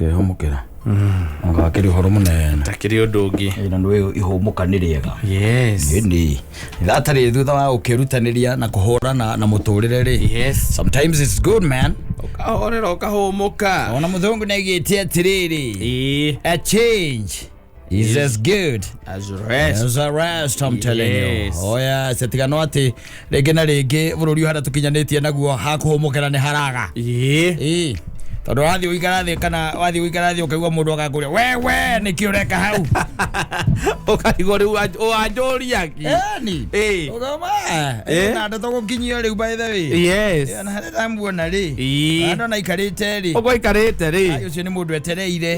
Ũkehũmũkĩra ũgakĩrĩ ũhoro mũnene. Takĩrĩ ũndũ ũngĩ. Na nĩ ihũmũka nĩ rĩega. Yes. Ĩni thatarĩ thutha wa gũkĩrutanĩria na kũhũrana na mũtũrĩre rĩ, sometimes it's good, man. Ũkahorera, ũkahũmũka. Ona mũthũngũ nĩaigĩte atĩrĩrĩ, a change is as good as rest. As a rest, I'm telling you. Oh yes, tigano atĩ rĩngĩ na rĩngĩ bũrũri ũyũ harĩa tũkinyanĩtie naguo hakũhũmũkĩra nĩ haraga. Ĩĩ. Tondũ wathiĩ ũikara thĩ kana wathiĩ ũikara thĩ ũkaigua mũndũ agakũria, wewe nĩkĩ ũreka hau? Ũkarigwo rĩu wanjũria ki. Eni. Ĩĩ. Ũkauma. Na ndeto gũkinyio rĩu, by the way. Na harĩa ndamuona rĩ. Andũ naikarĩte rĩ. Ũguo aikarĩte rĩ. Ũcio nĩ mũndũ etereire.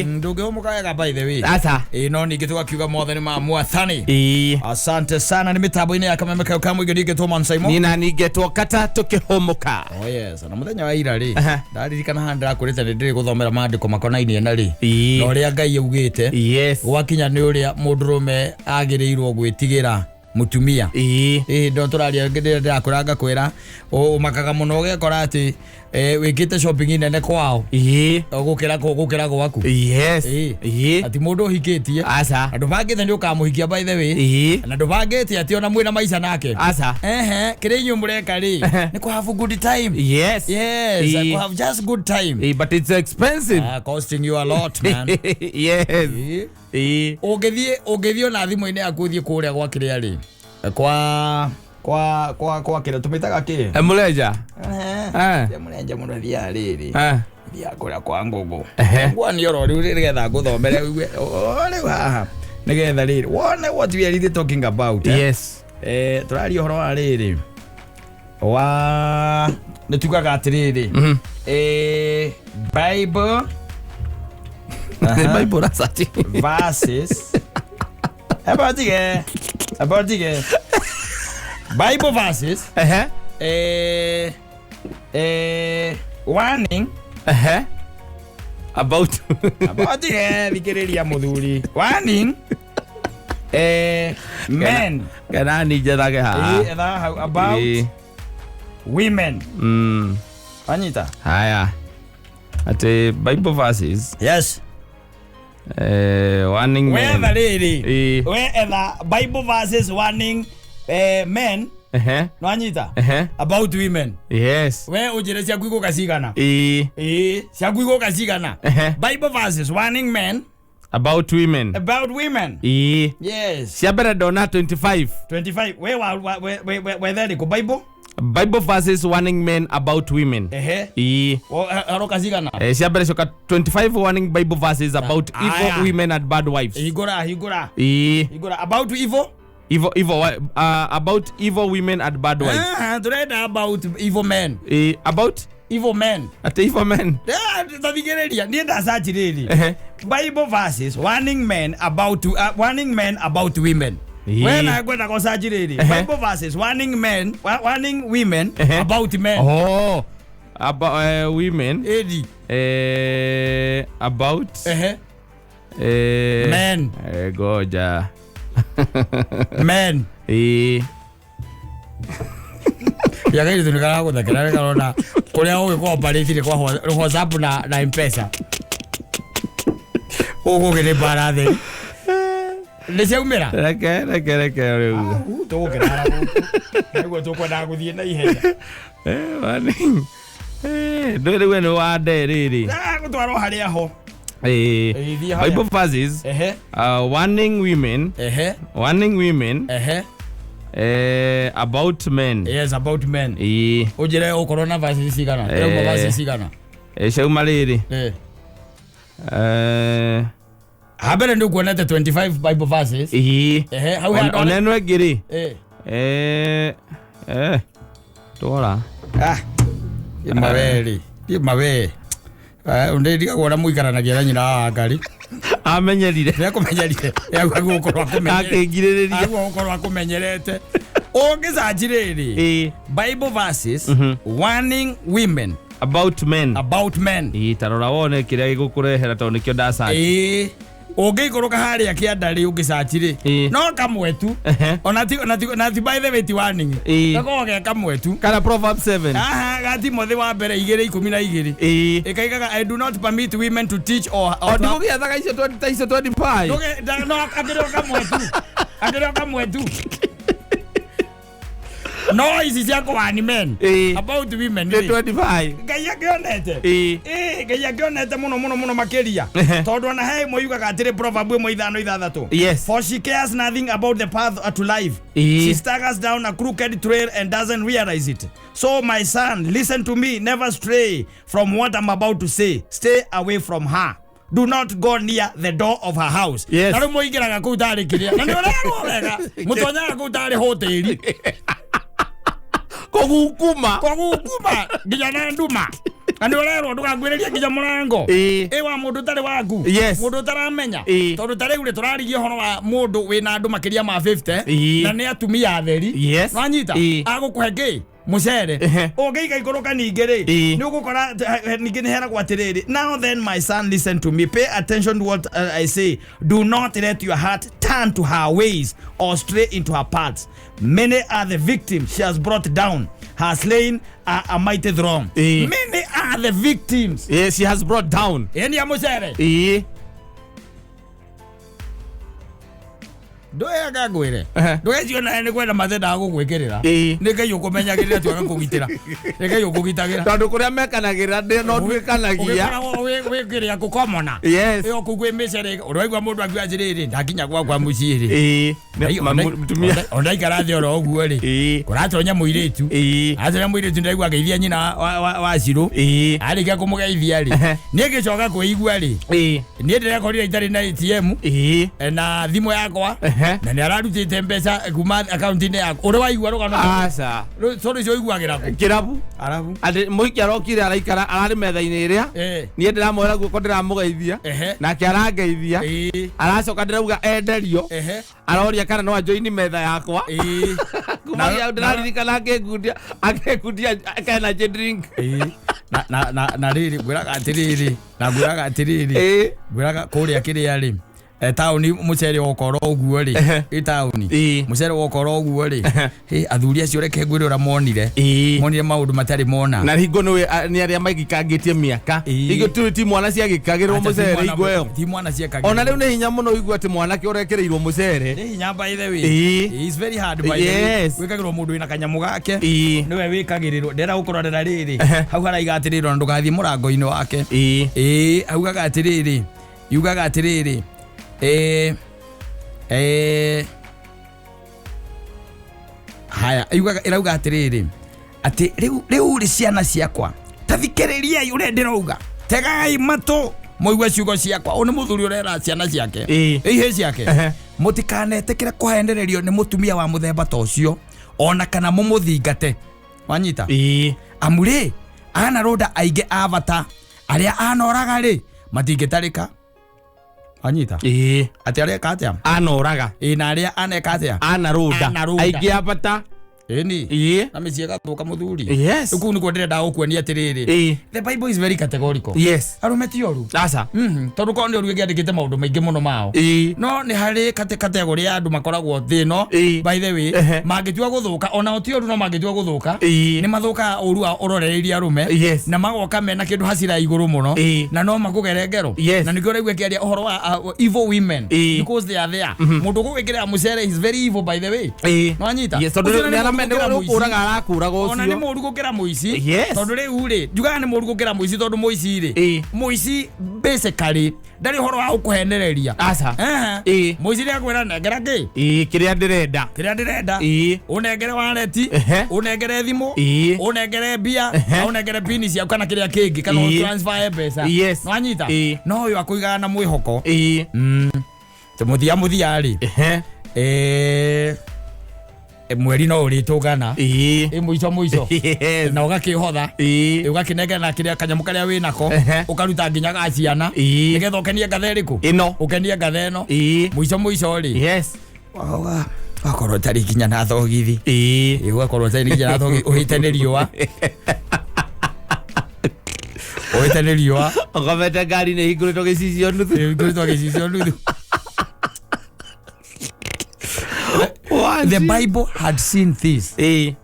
Ndũngĩhũmũka wega, by the way. Aca. Ĩĩ, no ningĩ tũgakiuga mothe nĩ ma mwathani. Asante sana. Nĩ mĩtambo-inĩ ya kameme kau ka mũingĩ ningĩ Man Simon. Nina ningetwo kata tũkĩhũmũka. Oh yes, na mũthenya wa ira rĩ, ndaririkana haha ndĩrakũrĩte nĩ ndĩrĩ gũthomera maandĩko makonainie na rĩ na ũrĩa Ngai augĩte gwakinya nĩ ũrĩa mũndũrũme agĩrĩirwo gwĩtigĩra mũtumia. Ĩĩ, ndo tũraria rĩrĩa ndĩrakũra ngakwĩra ũmakaga mũno ũgekora atĩ wĩkĩte shopping nene kwao gũkĩra gwaku. Ati mũndũ ũhikĩtie Aca. na ndũbangĩte nĩ ũkamũhikia, by the way, na ndũbangĩte atĩ ona mwĩna maica nake. Aca. Ehe, kĩrĩa inyuĩ mũreka rĩ, nĩ kũ have good time. Yes, kũ have just good time. But it's expensive. Ah, costing you a lot, man. Ũngĩthiĩ ona thimũ-inĩ yaku ũthiĩ kũrĩa gwa kĩrĩa rĩ, kwa kĩrĩa tũmĩtaga kĩ? Mũrenja. Mũrenja mũno thiaga rĩrĩ, thiaga kũrĩa kwa ngũngũ ngwani oro rĩu nĩgetha ngũthomere ũigue o rĩu haha nĩgetha rĩrĩ wone what we are really talking about, eh? Yes. Tũraria ũhoro wa rĩrĩ wa nĩ tugaga atĩrĩrĩ, Bible Bible research. Verses about tige Bible verses warning About about tige thikĩrĩria mũthuri, warning men. Kana ni njethage haha. Etha hau about women. Wanyita? Haya. Ati Bible verses warning men. Wetha rĩrĩ, we etha Bible verses warning men. Nwanyita? About women. We ũnjĩre ciaku igũka cigana. Ĩĩ, ciaku igũka cigana. Bible verses warning men About women. About women. Yes. Cia mbere ndona 25. 25. We wa we wetha rĩkũ Bible? Bible verses warning men about women. Aroka cigana? Cia mbere coka 25 warning Bible verses about Aya. evil women and bad wives. Hingũra, hingũra. Hingũra about evil. Evil, about evil women and bad wives. Ah, turenda about evil men. About Evil men. Ati evil men. Tathikĩrĩria, niĩ ndacaci rĩrĩ, Bible verses warning men about warning men about women. We na ngwenda gũcaci rĩrĩ, Bible verses warning men, warning women about men. Oh, about women. Ĩri. About Men. Goja. Men. Yagairi tu nĩkaragũthekera nĩkarona kũrĩa ũgĩkorwo operate kwa WhatsApp na M-Pesa ũgũgĩ nĩ mbara theri nĩ ciaumĩra. Reke rĩu. Tũgũkĩrara gũkũ nĩguo tũkwendaga gũthiĩ na ihenya. Warning. Ndũĩ rĩu nĩ wande rĩrĩ. Gũtwarwo harĩa ho. Ĩĩ, thiĩ harĩa. Bible verses warning women, warning women about men. Yes, about men. Ũnjĩre ũkorwo na verses cigana. Ĩrauma verses cigana? Ciauma rĩrĩ. Hambere nĩ ũkuonete 25 Bible verses. Hau handũ Ona ĩno ĩngĩ rĩ. Twora. Ah, mawe rĩ, mawe ndĩndigagwo na mũikaranagia na nyina wa ngari. Amenyerire. Nĩakũmenyerire, agũkorwo akũmenyerete. Akĩngirĩrĩria. Agũkorwo akũmenyerete ũngĩcanji rĩrĩ, Bible verses warning women About men. About men. Ĩĩ, ta rora wone kĩrĩa gĩgũkũrehera tondũ nĩkĩo ndacanji. Ĩĩ. Ũngĩikũrũka harĩa kĩanda rĩ, ũngĩcaci rĩ, Ĩĩ. no kamwe tu. Ehe. Ona ti ona ti na ti, by the way, ti warning. Ĩĩ. Gakoragwo ge kamwe tu. Kana Proverbs 7. Aha, ga Timothy wa mbere 2:12. Ĩĩ. Ĩkaigaga, "I do not permit women to teach or O ndigũgĩethaga icio 20 ta icio 25. No akĩrĩ o kamwe tu, akĩrĩ o kamwe tu, no ici cia kũwani men Ĩĩ. about women Nĩ rĩ, 25. Ngai akĩonete. Ĩĩ. Ĩĩ, Ngai akĩonete mũno mũno mũno makĩria, Ehe. tondũ ona he ĩmwe yugaga atĩrĩ, proverb 1:6, "For she cares nothing about the path to life. She staggers down a crooked trail and doesn't realize it. So my son, listen to me. Never stray from what I'm about to say. Stay away from her. Do not go near the door of her house." Na rĩu mũingĩraga kũu tarĩ kĩrĩa, na nĩ ũrerwo wega, mũtonyaga kũu tarĩ hoteli. Kũgukuma. Kũgukuma nginya na nduma, na nĩ ũrerwo ndũgakuĩrĩrie nginya mũrango. Ĩĩ. Ĩ wa mũndũ ũtarĩ waku, Yes. mũndũ ũtaramenya. Ĩĩ. Tondũ ta rĩu rĩ, tũrarigia ũhoro wa mũndũ wĩna andũ makĩria ma 50 Ĩĩ. na nĩ atumia atheri. Nwanyita Ĩĩ. agũkũhe kĩ? Mũcere. Ũngĩikaikũrũka ningĩ rĩ, Ĩĩ. nĩ ũgũkora ningĩ nĩ heragwo atĩrĩrĩ, "Now then, my son, listen to me. Pay attention to what I say. Do not let your heart turn to her ways or stray into her paths. Many are the victims she has brought down. Her slain are a mighty throng." Ĩĩ. Many are the victims. Yes, she has brought down. Ĩni ya mũcere. Ĩĩ. Ndũyaga ngwĩre, ndũgeciona nĩ kwenda mathendaga gũgwĩkĩrĩra. Ĩĩ. Nĩ Ngai ũkũmenyagĩrĩra, tu agakũgitĩra, nĩ Ngai ũkũgitagĩra. Tondũ kũrĩa mekanagĩra ndĩ no nduĩkanagia. Ũgĩkoragwo wĩ kĩrĩa kũkomona. Ĩyo kũu kwĩ mĩcere, ũraigua mũndũ akiuga atĩrĩrĩ, ndakinya gwakwa mũciĩ rĩ, Ĩĩ. Mũtumia. Ona ndaikara thĩ oro ũguo rĩ, kũratonya mũirĩtu. Atonya mũirĩtu, ndaigua ageithia nyina wa Cirũ. Arĩkia kũmũgeithia rĩ, niĩ ngĩcoka kwĩigua rĩ, niĩ ndĩrekorire itarĩ na ATM na thimũ yakwa, na nĩ ararutĩte mbeca kuma akaunti-inĩ yakwa. Ũrĩ waigua rũgano? Aca. Tondũ icio ũiguagĩra kũ? Kĩrabu. Arabu. Atĩ mũhiki arokire, araikara, ararĩ metha-inĩ ĩrĩa niĩ ndĩramoera guoko, ndĩramũgeithia, nake arangeithia. Aracoka, ndĩrauga enderio, aroria kana no anjoini metha yakwa. Kumagia hau ndĩraririkana akĩngundia energy drink. Ĩĩ. Na rĩrĩ, ngwĩraga atĩrĩrĩ, na ngwĩraga atĩrĩrĩ, ngwĩraga kũrĩa kĩrĩa rĩ, taũni mũcere wokorwo ũguo rĩ, ĩ taũni, mũcere wokorwo ũguo rĩ, athuri acio, reke ngwĩre ũrĩa monire. Monire maũndũ matarĩ mona. Na hingo nĩ nĩ arĩa maigikangĩtie mĩaka. Hingo tu ti mwana ciagĩkagĩrwo Acha, ti mũcere mwana- hingo ĩyo. Ti mwana ciekagĩrwo. Ona rĩu nĩ hinya mũno ũigua atĩ mwanake ũrekĩrĩirwo mũcere. Nĩ hinya, by the way. It's very hard, by the way. Wĩkagĩrwo mũndũ wĩna kanyamũ gake. Nĩwe wĩkagĩrĩrwo. Ndĩrenda gũkũrorera rĩrĩ, hau haraiga atĩrĩrĩ, ona ndũgathiĩ mũrango-inĩ wake. Ĩĩ, augaga atĩrĩrĩ, yugaga atĩrĩrĩ, haya, yugaga, ĩrauga atĩrĩrĩ, atĩ rĩu rĩ, ciana ciakwa, ta thikĩrĩriai ũrĩa ndĩrauga, tegai matũ mũigue ciugo ciakwa. Ũyũ nĩ mũthuri ũrera ciana ciake, ihĩ ciake, mũtikanetĩkĩre kũhenererio nĩ mũtumia wa mũthemba ta ũcio, ona kana mũmũthingate. Wanyita? Amu rĩ, anarũnda aingĩ a bata arĩa anoraga rĩ, matingĩtarĩka. Wanyita? Atĩ areka atĩa? Anoraga. Ĩ, na arĩa aneka atĩa? Anarũnda. Anarũnda. Aingĩ a bata. Ĩni. Na mĩciĩ ĩgathũka, mũthuri. Rĩu kũu nĩkuo ndĩrenda gũkuonia atĩrĩrĩ, the Bible is very categorical. Arũme ti oru. Aca. Tondũ korwo nĩ ũru, ĩngĩandĩkĩte maũndũ maingĩ mũno mao. No nĩ harĩ category ya andũ makoragwo thĩ ĩno, by the way, mangĩtua gũthũka, ona ti ũru, no mangĩtua gũthũka, nĩ mathũkaga ũru wao ũrorereirie arũme. Na magoka mena kĩndũ hasira igũrũ mũno, na no makũgere ngero. Na nĩkĩo ũraigua kĩaria ũhoro wa evil women, because they are there. Mũndũ ũgũgwĩkĩrĩra mũcere is very evil, by the way. Nĩwanyita? Yes, tondũ Ũcio nĩ nĩ mũũru aramenya gũkĩra nĩ mũici. kũraga arakũraga Ona nĩ ũcio. mũũru gũkĩra mũici. Tondũ rĩu rĩ, njugaga nĩ mũũru gũkĩra mũici tondũ mũici rĩ, mũici basically ndarĩ ũhoro wa gũkũhenereria. Aca. Mũici nĩ akwĩra, nengera kĩ? Ĩĩ, kĩrĩa ndĩrenda. Kĩrĩa ndĩrenda. Ũnengere wallet, ũnengere thimũ, ũnengere mbia, na ũnengere pini ciaku kana kĩrĩa kĩngĩ, kana transfer mbeca. Nĩwanyita? No ũyũ akũigaga na mwĩhoko. Mũthia mũthia rĩ, mweri no ũrĩtũngana. Ĩ mũico mũico, na ũgakĩhotha, ũgakĩnengera kĩrĩa kanyamũ karĩa wĩnako, ũkaruta nginya ga ciana, nĩgetha ũkenie ngatha ĩrĩkũ? Ĩno. Ũkenie ngatha ĩno. Mũico mũico rĩ, wakorwo ũtarĩ nginya na thogithi. Ĩ, ũgakorwo ũtarĩ nginya na thogithi, ũhĩte nĩ riũa, ũhĩte nĩ riũa. Ũkomete ngari nĩ hingũrĩtwo gĩcicio nuthu. Ĩ, hingũrĩtwo gĩcicio nuthu. The Bible had seen this.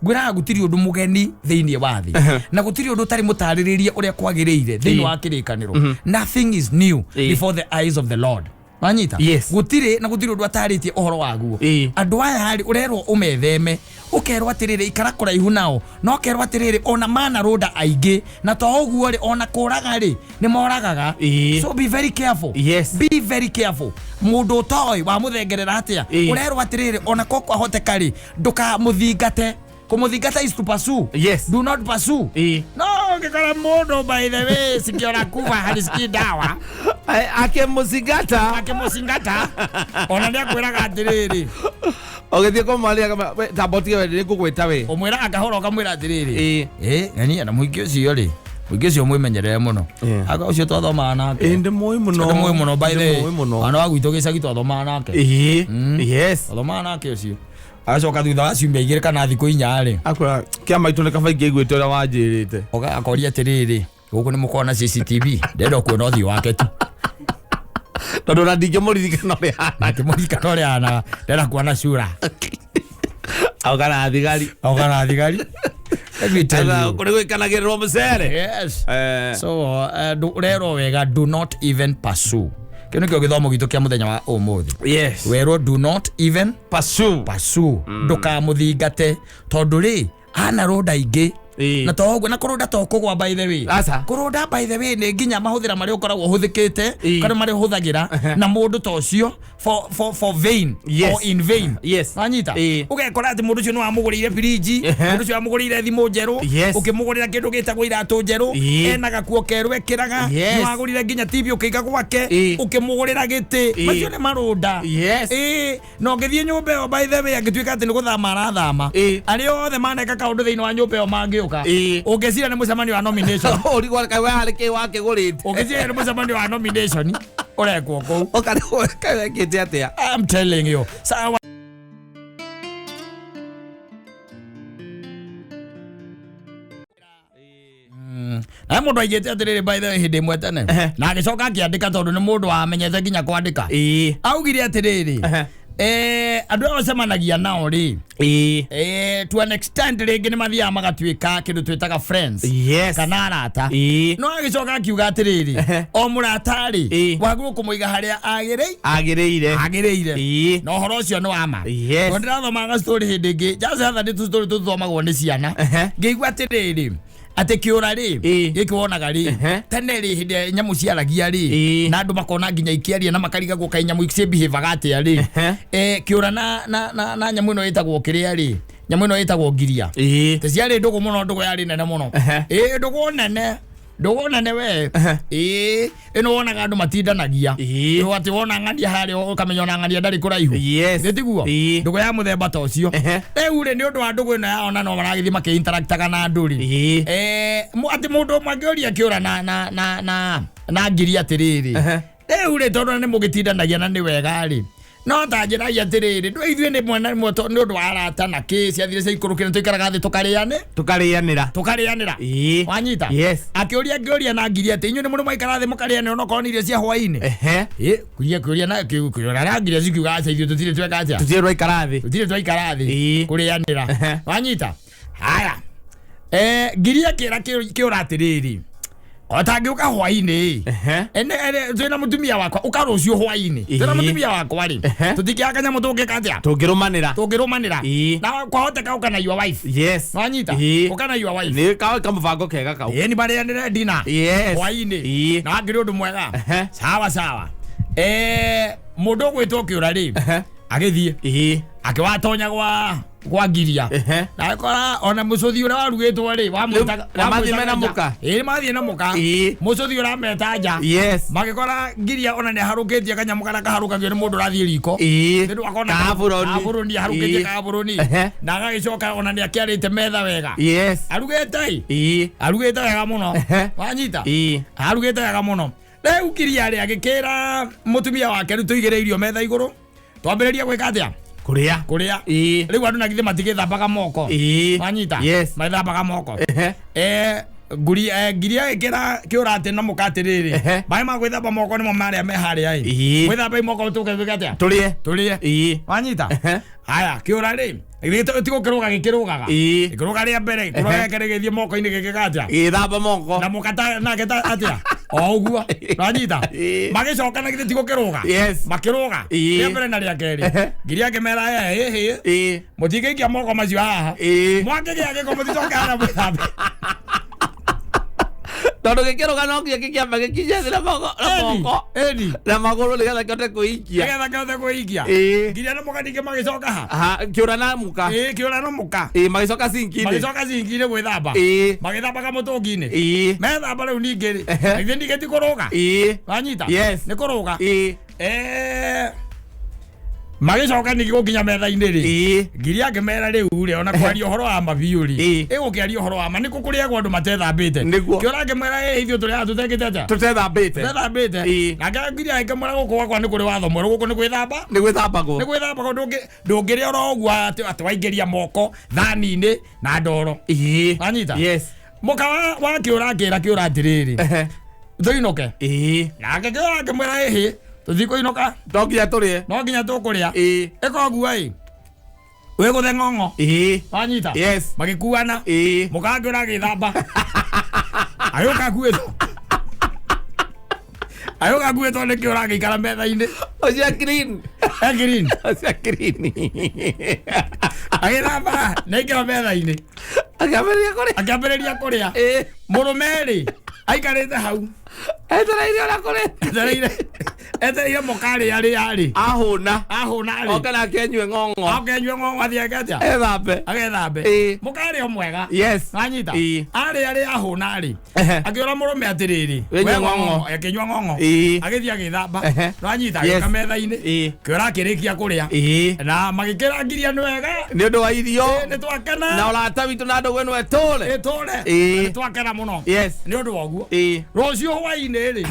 Ngwĩraga gũtirĩ ũndũ mũgeni thĩinĩ wa thĩ, na gũtirĩ ũndũ ũtarĩ mũtarĩrĩrie ũrĩa kwagĩrĩire thĩinĩ wa kĩrĩkanĩro. Nothing is new before the eyes of the Lord. Wanyita? Yes. Gũtirĩ, na gũtirĩ ũndũ atarĩtie ũhoro waguo. Andũ aya rĩ, ũrerwo ũmetheme, ũkerwo atĩrĩrĩ, ikara kũraihu nao, na ũkerwo atĩrĩrĩ, ona manarũnda aingĩ, na to ũguo rĩ, ona kũraga rĩ, nĩ moragaga. So be very careful. Be very careful. Mũndũ ũtoĩ wamũthengerera atĩa? Ũrerwo atĩrĩrĩ, ona ko kwahoteka rĩ, ndũkamũthingate. Kũmũthingata is to pursue. Do not pursue. No ũngĩkora mũndũ, by the way, sikio la kufa halisikii dawa. Akĩmũcingata. Akĩmũcingata, ona nĩ akwĩraga atĩrĩrĩ, Ũgĩthiĩ kũmwaria, tamba ũtige we, nĩ ngũgwĩta we. Ũmwĩraga kahora, ũkamwĩra atĩrĩrĩ, ĩ ng'ania na mũingĩ ũcio rĩ, mũingĩ ũcio mwĩmenyerere mũno. Anga ũcio twathomaga nake. Ĩ, ndĩmũĩ mũno. Ndĩmũĩ mũno, by the way. Ndĩmũĩ mũno. Mwana wa gwitũ gĩcagi twathomaga nake. Twathomaga nake ũcio. Agacoka thutha wa ciumia 2 kana thikũ 4 rĩ, Akwĩra kĩama itũ nĩ kaba ingĩaiguĩte ũrĩa wanjĩrĩte. Akoria atĩrĩrĩ, gũkũ nĩ mũkoragwo na CCTV? Ndĩrenda kuona ũthiũ wake tu. Tondũ ona ndingĩmũririkana ũrĩa ahana. Ndingĩmũririkana ũrĩa ahana, ndĩrenda kuona sura. Auga na thigari. Auga na thigari. Let me tell you. Kũrĩ gwĩkanagĩrĩrwo mũcere. Yes. So ũrerwo wega, do not even pursue. Kĩu nĩkĩo gĩthomo gitũ kĩa mũthenya wa ũmũthĩ. Werwo do not even pursue. Pursue. Ndũkamũthingate, tondũ rĩ, ana rũnda ingĩ. Na to ũguo, na kũrũnda to kũgwa, by the way. Aca. Kũrũnda, by the way, nĩ nginya mahũthĩra marĩa ũkoragwo ũhũthĩkĩte, kana marĩa ũhũthagĩra na mũndũ ta ũcio for vain or in vain. Wanyita? Ũgekora atĩ mũndũ ũcio nĩ wamũgũrĩire firiji, mũndũ ũcio wamũgũrĩire thimũ njerũ, ũkĩmũgũrĩra kĩndũ gĩtagwo iratũ njerũ, ena gakuo kerũ ekĩraga, nĩ wagũrire nginya TV ũkĩiga gwake, ũkĩmũgũrĩra gĩtĩ. Macio nĩ marũnda. Na ũngĩthiĩ nyũmba ĩyo, by the way, angĩtuĩka atĩ nĩ gũthama arathama, arĩa othe maneka kaũndũ thĩinĩ wa nyũmba ĩyo mangĩũka, ũngĩciria nĩ mũcemanio wa nomination. Ũrigwo kaĩ we harĩ kĩ wakĩgũrĩte. Ũngĩciria nĩ mũcemanio wa nomination ũrekwo kũu. Ũkarigwo kaĩ wekĩte atĩa. I'm telling you. Sawa. Na mũndũ aigĩte atĩrĩrĩ, by the way, hĩndĩ ĩmwe tene, na agĩcoka akĩandĩka, tondũ nĩ mũndũ wamenyete nginya kwandĩka, augire atĩrĩrĩ, andũ aya ũcemanagia nao rĩ, to an extent rĩngĩ nĩ mathiaga magatuĩka kĩndũ twĩtaga friends kana arata. No agĩcoka akiuga atĩrĩrĩ, o mũrata rĩ, wagĩrĩirwo kũmũiga harĩa agĩrĩire. Agĩrĩire. Na ũhoro ũcio nĩ wa ma. Tondũ ndĩrathomaga story hĩndĩ ĩngĩ, just other day, story tũthomagwo nĩ ciana, ngĩigua atĩrĩrĩ, atĩ kĩũra rĩ, gĩkĩ wonaga rĩ, tene rĩ, hĩndĩ ĩrĩa nyamũ ciaragia rĩ, na andũ makona nginya ikĩaria na makarigagwo kaĩ nyamũ ciĩbehavaga atĩa rĩ, kĩũra na nyamũ ĩno ĩtagwo kĩrĩa rĩ, nyamũ ĩno ĩtagwo ngiria, te ciarĩ ndũgũ mũno, ndũgũ yarĩ nene mũno. Ndũgũ nene, ndũgũ nene we. Ĩno wonaga andũ matindanagia. Ĩno atĩ wona ng'ania harĩa, ũkamenya ona ng'ania ndarĩ kũraihu. Nĩ tiguo? Ndũgũ ya mũthemba ta ũcio. Rĩu rĩ, nĩ ũndũ wa ndũgũ ĩno yao, na no maragĩthiĩ makĩ-interactaga na andũ rĩ, atĩ mũndũ ũmwe angĩũria kĩũra na ngiri atĩrĩrĩ, rĩu rĩ, tondũ nĩ mũgĩtindanagia na nĩ wega rĩ, no ta njĩragia atĩrĩrĩ, ndũ ithuĩ nĩ mwena ĩmwe nĩ ũndũ wa arata na kĩ ciathire ciaikũrũkire, tũikaraga thĩ tũkarĩane, Tũkarĩanĩra. Tũkarĩanĩra. Wanyita? Yes. Akĩũria, ngĩũria na ngiri atĩ inyuĩ nĩ mũrĩ mwaikara thĩ mũkarĩanĩra onokorwo nĩ irio cia hwaĩ-inĩ? Kũria kũria na kĩũria na ngiri cikiuga aca, ithuĩ tũtirĩ tweka atĩa. Tũtirĩ twaikara thĩ. Tũtirĩ twaikara thĩ kũrĩanĩra. Wanyita? Haya, ngiri akĩra kĩũra atĩrĩrĩ, o tangĩũka hwaĩ-inĩ, ene ene twĩna mũtumia wakwa, ũka rũciũ hwaĩ-inĩ, twĩna mũtumia wakwa rĩ, tũtingĩaga kanyamũ tũngĩka atĩa. Tũngĩrũmanĩra. Tũngĩrũmanĩra. Na kwahoteka ũka na your wife. Wanyita? Ũka na your wife. Nĩ kamũbango kega kau. Ĩ, nĩ marĩanĩre dinner hwaĩ-inĩ. Na wakĩrĩ ũndũ mwega. Sawa sawa. Mũndũ ũgwĩtwo kĩũra rĩ, agĩthiĩ, akĩwatonya kwa ngiria, na agĩkora ona mũcũthi ũrĩa warugĩtwo rĩ, wamwĩtaga Na mathiĩ wamwĩtaga mena nja. mũka? Ĩ, mathiĩ na mũka. Mũcũthi ũrameta nja. Magĩkora ngiria ona nĩ aharũkĩtie kanyamũ karĩa kaharũkagio nĩ mũndũ ũrathiĩ riko. Nĩ akona Kaburoni. Kaburoni aharũkĩtie. Kaburoni. Na agagĩcoka ona nĩ akĩarĩte metha wega. Arugĩte ĩ, arugĩte wega mũno. Wanyita? Arugĩte wega mũno. Rĩu ngiria rĩ, agĩkĩra mũtumia wake, rĩu tũigĩre irio metha igũrũ, twambĩrĩrie gwĩka atĩa? Kũrĩa. Kũrĩa. Rĩu andũ na githĩ matigĩthambaga moko? Wanyita? Yes. Magĩthambaga moko. Nguri ngiri agĩkĩra kĩũra atĩ na mũka atĩrĩrĩ, maĩ ma gwĩthamba moko nĩmo marĩa me harĩa ĩ, gwĩthamba moko tũke gwĩka atĩa? Tũrĩe. Tũrĩe. Wanyita? Haya, kĩũra rĩ, ti gũkĩrũga gĩkĩrũgaga, gĩkĩrũga rĩa mbere, gĩkĩrũga rĩa kerĩ, gĩthiĩ moko-inĩ gĩgĩka atĩa? Gĩthamba moko. Na mũka nake ta atĩa? O ũguo. Wanyita? Magĩcoka na githĩ ti gũkĩrũga? Yes. Makĩrũga rĩa mbere na rĩa kerĩ. Ngiri akĩmera ĩhĩ, mũtingĩikia moko macio haha, mwakĩgĩa gĩko mũticoke harĩa mwĩthambe. Tondũ gĩkĩrũga no nginya gĩkĩamba gĩkinye thĩ na moko na moko na magũrũ nĩgetha kĩhote kwĩikia. Nĩgetha kĩhote kwĩikia. Nginya na mũka ningĩ magĩcoka ha? Kĩũra na mũka. Kĩũra na mũka. Magĩcoka sinki-inĩ. Magĩcoka sinki-inĩ gwĩthamba. Magĩthamba kamũtũngi-inĩ. Methamba rĩu ningĩ rĩ, githĩ ningĩ ti kũrũga? Wanyita? Yes. Nĩ kũrũga. Magĩcoka ningĩ gũkinya metha-inĩ rĩ, ngiri akĩmera rĩu rĩ, ona kwaria ũhoro wa ma biũ rĩ, ĩgũkĩaria ũhoro wa ma nĩkũ kũrĩagwo andũ matethambĩte? Nĩguo. Kĩũra akĩmwĩra ithuĩ tũrĩaga tũtekĩte atĩa? Tũtethambĩte. Tũtethambĩte. Nake ngiri akĩmwĩra gũkũ gwakwa nĩ kũrĩ watho mwerũ, gũkũ nĩ gwĩthamba. Nĩ gwĩthambagwo. Nĩ gwĩthambagwo, ndũngĩrĩa oro ũguo atĩ waingĩria moko thani-inĩ na ndoro. Wanyita? Yes. Mũka wa kĩũra akĩra kĩũra atĩrĩrĩ, tũinũke. Nake kĩũra akĩmwĩra ĩhĩ, tũtikũinũka. No nginya tũrĩe. No nginya tũkũrĩa. Ĩka ũguo ĩ, wĩgũthe ng'ong'o. Wanyita? Yes. Magĩkuana. Mũka akĩũra agĩthamba. Agĩũka akuĩtwo. Agĩũka akuĩtwo nĩ kĩũra agĩikara metha-inĩ. Ũcio green. E green. Ũcio green. Agĩthamba na aikara metha-inĩ. Akĩambĩrĩria kũrĩa. Akĩambĩrĩria kũrĩa. Mũrũme rĩ, aikarĩte hau. Etereire ũrĩa kũrĩ. Etereire mũka arĩa arĩa rĩ. Ahũna. Ahũna rĩ. Oke nake anyue ng'ong'o. Oke anyue ng'ong'o athiĩ eke atĩa? Ethambe. Agethambe. Mũka arĩ o mwega. Yes. Wanyita? Arĩa arĩa ahũna rĩ. Akĩũra mũrũme atĩrĩrĩ, Wĩnyue ng'ong'o. Akĩnyua ng'ong'o. Agĩthiĩ agĩthamba. Wanyita? Agĩũka metha-inĩ. Kĩũra akĩrĩkia kũrĩa. Na magĩkĩra ngiria nĩ wega. Nĩ ũndũ wa irio. Nĩ twakena. Na ũrata witũ na ndũgũ ĩno ĩtũre. Ĩtũre. Nĩ twakena mũno. Yes. Nĩ ũndũ wa ũguo. Rũciũ hwaĩ-inĩ rĩ,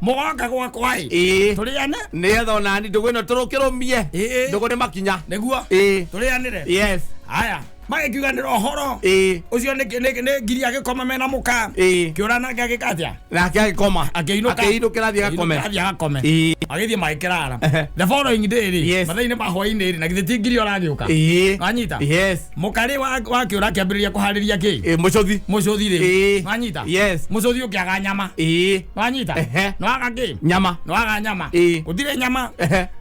mũgoka gwakwa ĩ, tũrĩane. Nĩgetha onani ndũgũ ĩno tũrũkĩrũmie. Ndũgũ nĩ makinya. Nĩguo. Tũrĩanĩre. Yes. Haya, magĩkiuganĩra ũhoro. Ũcio nĩ ngiri agĩkoma mena mũka. Kĩũra nake agĩka atĩa? Nake agĩkoma. Akĩinũka. Akĩinũkĩra athiĩ agakome. Athiĩ agakome. Agĩthiĩ magĩkĩrara. The following day rĩ, mathaa-inĩ ma hwaĩ-inĩ rĩ, na githĩ ti ngiri ũragĩũka? Wanyita? Yes. Mũkarĩ wa kĩũra akĩambĩrĩria kũharĩria kĩ? Mũcũthi. Mũcũthi rĩ. Wanyita? Yes. Mũcũthi ũkĩaga nyama. Wanyita? Nĩwaga kĩ? Nyama. Nĩwaga nyama. Gũtirĩ nyama.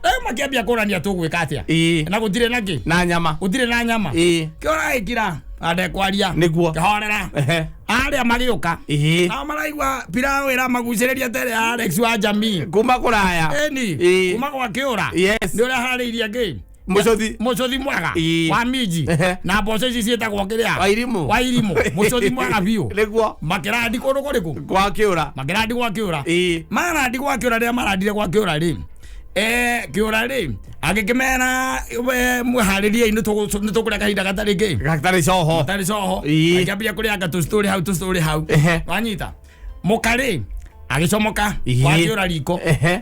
Rĩu makĩambia kũrania tũgwĩka atĩa? Na gũtirĩ na kĩ? Na nyama. Gũtirĩ na nyama. Kĩũra gĩkira na ndekwaria. Nĩguo. Kĩhorera. Arĩa magĩũka. Nao maraigua pilau ĩramagucĩrĩria tere ya Alex wa jamii. Kuma kũraya. Ĩni. Kuma gwa kĩũra. Yes. Nĩ ũrĩa harĩirie kĩ? Mũcũthi. Mũcũthi mwega. Wa minji. Na mboco ici ciĩtagwo kĩrĩa? Wairimũ. Wairimũ. Mũcũthi mwega biũ. Nĩguo. Makĩrandi kũndũ kũrĩkũ? Gwa kĩũra. Makĩrandi gwa kĩũra. Marandi gwa kĩũra rĩrĩa marandire gwa kĩũra rĩ, kĩũra rĩ, agĩkĩmera mwĩharĩriei nĩ tũkũrĩa kahinda gatarĩ kĩ? Gatarĩ coho. Gatarĩ coho. Akĩambia kũrĩanga tũcitũrĩ hau tũcitũrĩ hau. Wanyita? Mũka rĩ, agĩcomoka gwa kĩũra riko.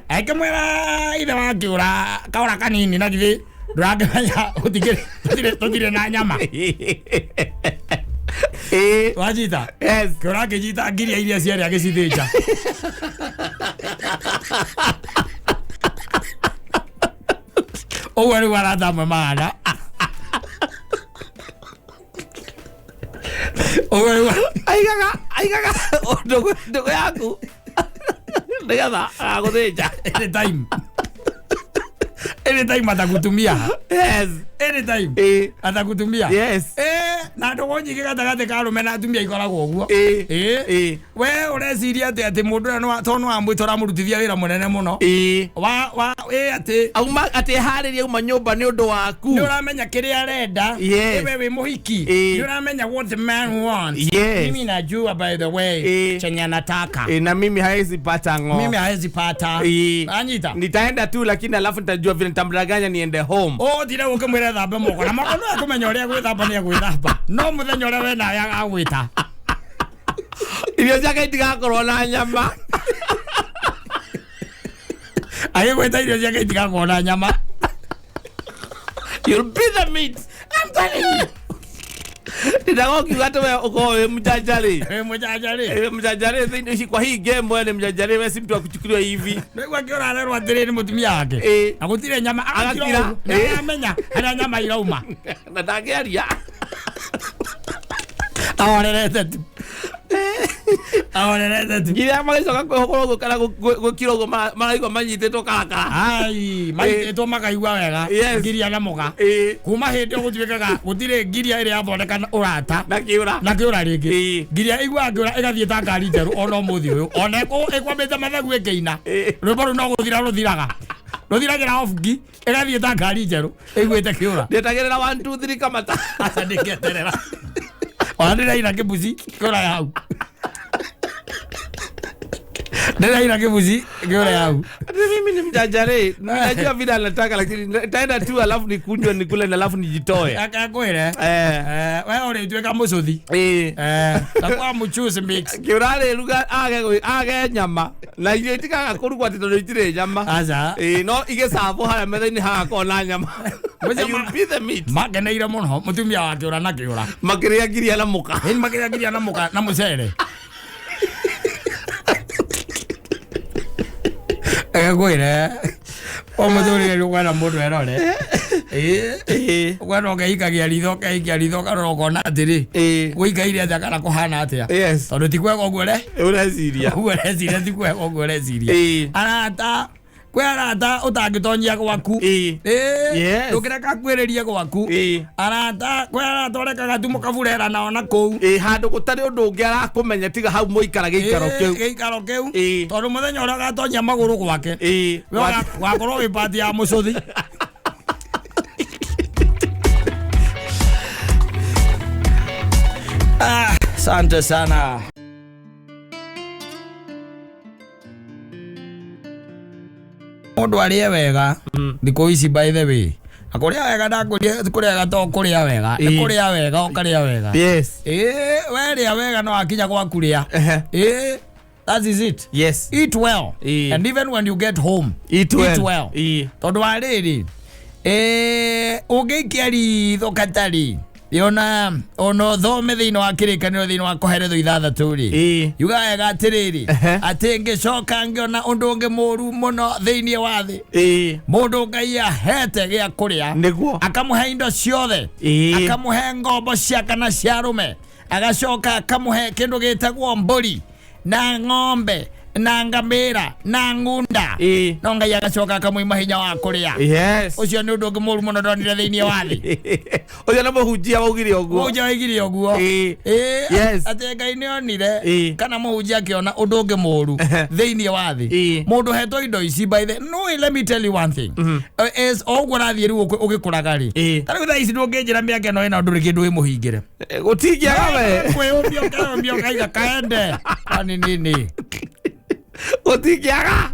Agĩkĩmwĩra ithe wa kĩũra kaũra kanini na githĩ ndũrakĩmenya tũtirĩ na nyama. Wanyita? Yes. Kĩũra akĩnyita ngiria iria cierĩ agĩcithĩnja. Ũguo rĩu arata amwe mahana. Ũguo rĩu aigaga ndũgũ yaku nĩgetha agagũthĩnja. Anytime. Anytime atakutumia. Yes. Anytime. Atakutumia. Yes. Na ndũgũ nyingĩ gatagatĩ ka arũme na atumia ikoragwo ũguo. We ũreciria atĩ atĩ mũndũ ũrĩa tondũ nĩwamwĩta ũramũrutithia wĩra mũnene mũno. Wa atĩ auma atĩ harĩrie auma nyũmba nĩ ũndũ waku. Nĩ ũramenya kĩrĩa arenda. We wĩ mũhiki. Nĩ ũramenya what the man wants. Mimi najua by the way chenye anataka. Na mimi haezi pata ng'o. Mimi haezi pata. Anyita. Nitaenda tu lakini alafu nitajua vile nitamdanganya niende home. Oh, tira ũkĩmwĩra thambe moko. Na moko no akũmenya ũrĩa gwĩthamba nĩ agwĩthamba. No mũthenya ũrĩa we nawe agagwĩta. Irio ciake itigakorwo na nyama. Agĩgwĩta irio ciake itigakorwo na nyama. You'll be the meat. I'm telling you. Ndĩndaga ũkiuga atĩ we ũkorwo wĩ mjanjarĩ. Wĩ mũjanjarĩ. Wĩ mjanjarĩ thĩinĩ ici kwa hii game wewe ni mjanjarĩ we si mtu wa kuchukuliwa hivi. Nĩguo akĩũrarerwo atĩrĩ nĩ mũtumia wake. Ĩĩ. Na gũtirĩ nyama agakira Agakira. ũguo. Na Ĩĩ. aramenya harĩa nyama irauma. Na ndangĩaria. Ahorerete tu. Ahorerete tu. Nginya magĩcoka kwĩhũgũra ũguo kana gũkira ũguo maraigua manyitĩtwo karakara. Ai, maitĩtwo makaigua wega. Yes. Ngiria na mũga. Ĩĩ. Kuma hĩndĩ ĩyo gũtuĩkaga gũtirĩ ngiria ĩrĩa yathondeka ũrata. Na kĩũra. Na kĩũra rĩngĩ. Ĩĩ. Ngiria ĩiguaga kĩũra ĩgathiĩ ta ngari njerũ ona ũmũthĩ ũyũ. Ona ĩkwambĩte mathagu ĩkĩina. Ĩĩ. Rwĩmbo rũu no gũthira rũthiraga. Rũthiragĩra off key, ĩgathiĩ ta ngari njerũ ĩiguĩte kĩũra. Ndetagĩrĩra 1 2 3 kamata. Aca ndĩketerera. Ona ndĩraina kĩbuci kĩũra hau. Ndĩraina kĩbuci kĩũra hau. Ati mimi ni mjanjarĩ. Najua vile anataka lakini nitaenda tu alafu nikunywe nikule na alafu nijitoe. Akakwĩre. Eh. We ũrĩtuĩka mũcũthi. Ĩĩ. Na kwa mũchuzi mix. Kĩũra rĩruga age nyama na irio itikaga kũrugwo atĩ tondũ itirĩ nyama. Aca. Ĩĩ, no igĩcabwo harĩa metha-inĩ hagakorwo na nyama. Mũcama- You be the meat. Makeneire mũno mũtumia wa kĩũra na kĩũra. Makĩrĩa ngiria na mũka. Ĩni makĩrĩa ngiria na mũka na mũcere. Agakwĩre o mũtũrĩre nĩ ũkwenda mũndũ erore. Ĩĩ. Ĩĩ. Ũkwenda ũkeikagia ritho ũkeikia ritho ũkarora ũkona atĩrĩ. Ĩĩ. Gũikaire atĩa kana kũhana atĩa. Yes. Tondũ ti kwega ũguo re. Ũreciria. Ũguo ũreciria ti kwega ũguo ũreciria. Ĩĩ. Arata kwĩ arata ũtangĩtonyia gwaku. Ĩĩ. Ĩĩ. Yes. Ndũngĩreka kwĩrĩrie gwaku. Ĩĩ. Arata kwĩ arata ũrekaga tu mũkaburera nao na kũu. Ĩĩ, handũ gũtarĩ ũndũ ũngĩ arakũmenya tiga hau mũikara gĩikaro Ĩĩ, kĩu. gĩikaro kĩu. Ĩĩ. Tondũ mũthenya ũrĩa ũgatonyia magũrũ gwake. Ĩĩ. We wakorwo wĩ pati ya mũcũthi. Ah, asante sana. Mũndũ arĩe wega thikũ ici by the way. Na kũrĩa wega ndakũrĩa kũrĩa wega to kũrĩa wega. Nĩ Ĩĩ. kũrĩa wega ũkarĩa wega. Yes. Ĩĩ, werĩa wega no akinya gwaku rĩa. Ehe. Ĩĩ, that is it. Yes. Eat well. Ĩĩ. And even when you get home, Eat well. Eat well. Ĩĩ. Tondũ wa rĩrĩ, ũngĩikia ritho katarĩ ona ona ũthome thĩinĩ wa kĩrĩkanĩro thĩinĩ wa Koheletho ithathatũ rĩ, Ĩĩ. yugaga wega atĩrĩrĩ, Ehe. atĩ ngĩcoka ngĩona ũndũ ũngĩ mũũru mũno thĩinĩ wa thĩ, Ĩĩ. mũndũ Ngai ahete gĩa kũrĩa, Nĩguo. akamũhe indo ciothe, Ĩĩ. akamũhe ngombo cia kana cia arũme, agacoka akamũhe kĩndũ gĩtagwo mbũri na ng'ombe na ngamĩra na ng'unda. Ĩĩ. No Ngai agacoka akamũima hinya wa kũrĩa. Yes. Ũcio nĩ ũndũ ũngĩ mũũru mũno ndonire thĩinĩ wa thĩ. Ũcio nĩ mũhunjia waugire ũguo. Mũhunjia waigire ũguo. Ĩĩ. Ĩĩ, Yes. atĩ Ngai nĩ onire Ĩĩ. kana mũhunjia akĩona ũndũ ũngĩ mũũru thĩinĩ wa thĩ. Ĩĩ. Mũndũ hetwo indo ici by the no, let me tell you one thing. Is o ũguo ũrathiĩ rĩu ũgĩkũraga rĩ. Ĩĩ. Ta rĩu thaa ici ndũngĩnjĩra mĩaka ĩno ĩna ndũrĩ kĩndũ wĩmũhingĩre. Gũtingĩaga we. Kwĩyũmbia ũkeyũmbia ũkaiga kaende. Kwani nini? Gũtingĩaga.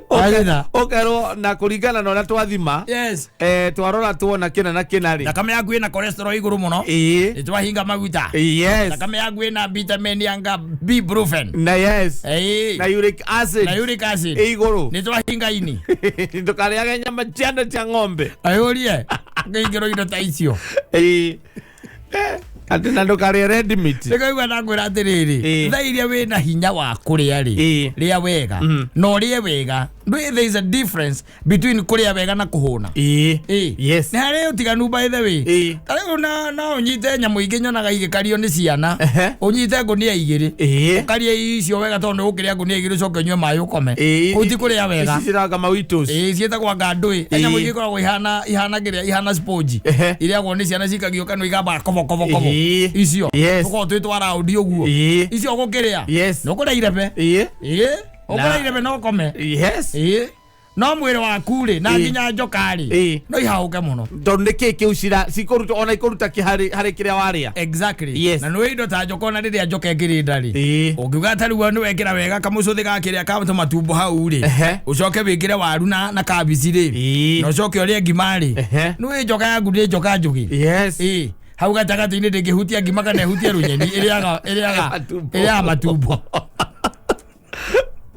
Aitha. Ũkerwo na kũringana na ũrĩa twathima. Yes. Twarora tuona kĩna na kĩna rĩ. Thakame yaku ĩna cholesterol igũrũ mũno. Ĩĩ. Nĩ twahinga maguta. Yes. Thakame yaku ĩna vitamin ya B brufen. Na yes. Ĩĩ. Na uric acid. Na uric acid. Ĩ igũrũ. Nĩ twahinga ini. Ndũkarĩage nyama cia cia ng'ombe. Ayũrie. Ngĩingĩrwo indo ta icio. Ĩĩ. Atĩ na ndũkarĩe red meat. Nĩkaigua ndakwĩra atĩrĩrĩ, Ĩĩ. thaa iria wĩna hinya wa kũrĩa rĩ, Ĩĩ. rĩa wega na ũrĩe wega. Ndũĩ there is a difference between kũrĩa wega na kũhũna. Ĩĩ. Ĩĩ. Yes. Nĩ harĩ ũtiganu by the way. Ĩĩ. Ta rĩu no ũnyite nyamũ ingĩ nyonaga igĩkario nĩ ciana. Ehe. Ũnyite ngũnia igĩrĩ. Ĩĩ. Ũkarie icio wega tondũ nĩ ũkũrĩa ngũnia igĩrĩ ũcoke ũnyue maĩ ũkome. Ĩĩ. Kũu ti kũrĩa wega. Ici ciranga mawitos. Ĩĩ, ciĩtagwo anga ndũĩ. He nyamũ ingĩ ikoragwo ihana kĩrĩa, ihana sponge. Ehe. Irĩagwo nĩ ciana cikagio kanua ikamba kobo kobo kobo. Ĩĩ. Icio. Yes. Tũkoragwo twĩ twa raundi ũguo. Ĩĩ. Icio ũgũkĩrĩa. Yes. Nĩ ũkũrĩa irebe. Ĩĩ. Ĩĩ. Ũkũrĩa irebe na ũkome. Yes. Ĩĩ. No mwĩrĩ waku rĩ, na Ĩĩ. nginya njoka rĩ, Ĩĩ. no ihahũke mũno. Tondũ nĩ kĩĩ kĩu cikũruta ona ikũruta kĩ harĩ kĩrĩa warĩa. Exactly. Yes. Na nĩ indo ta njoka ona rĩrĩa njoka ĩkĩrĩ nda rĩ. Ĩĩ. Ũngiuga ta rĩu nĩ wekĩra wega kamũcũthĩ ga kĩrĩa ka tũmatumbo hau rĩ. Ehe. Ũcoke wĩkĩre waru na kabici rĩ. Ĩĩ. Na ũcoke ũrĩe ngima rĩ. Ehe. Nĩ njoka yaku nĩ njoka njũgĩ. Yes. Ĩĩ. Hau gatagatĩ-inĩ ndĩngĩhutia ngima kana ĩhutie rũnyeni ĩrĩaga ĩrĩaga Matumbo. ĩrĩaga matumbo.